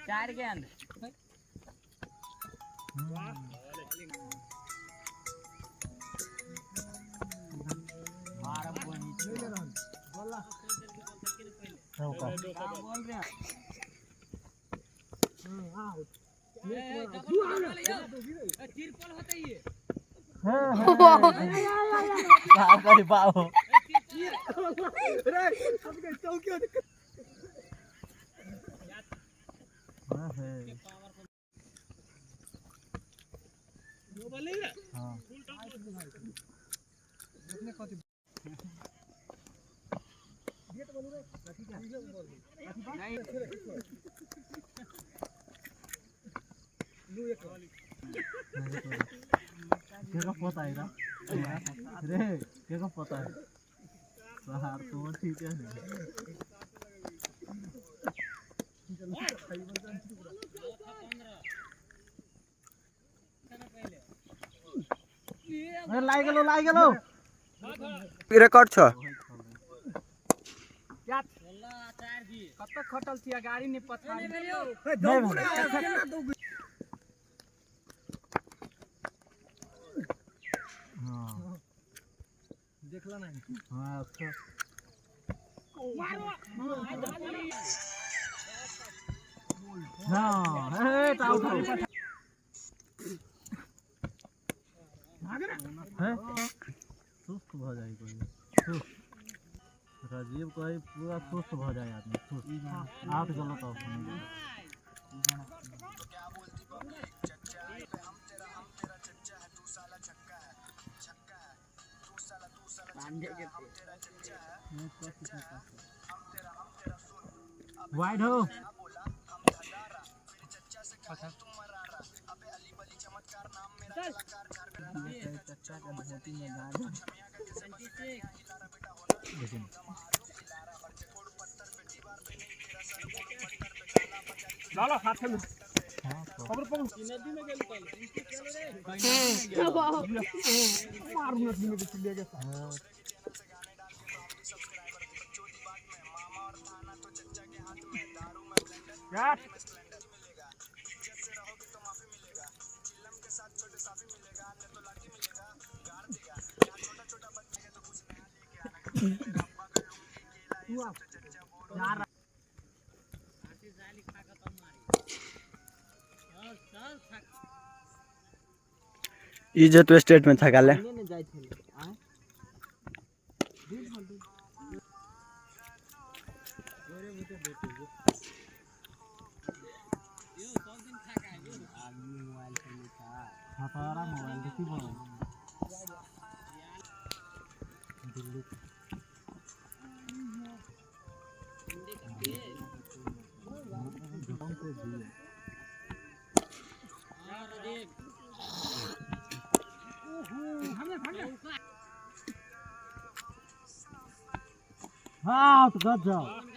चार गेंद। बोल रहे हैं तिरपल होता ही है। पता है रे के पता है बाहर तो ठीक है। लाई गेलो लाई गेलो रिकॉर्ड छ। कत खटल थिया गाड़ी ने पछाड़ी। देखला नहीं। हां अच्छा हां हे ताऊ है सुस्त भ जाई कोई सुस्त राजीव कोई पूरा सुस्त भ जाए आदमी सुस्त आठ गलत ऑप्शन। वाइड हो लाला हाथ में खबर पकड़ नदी में गेल कल मारू नदी में चले गया। यार इज्जत स्टेट में थका ले। हाँ तो गजब।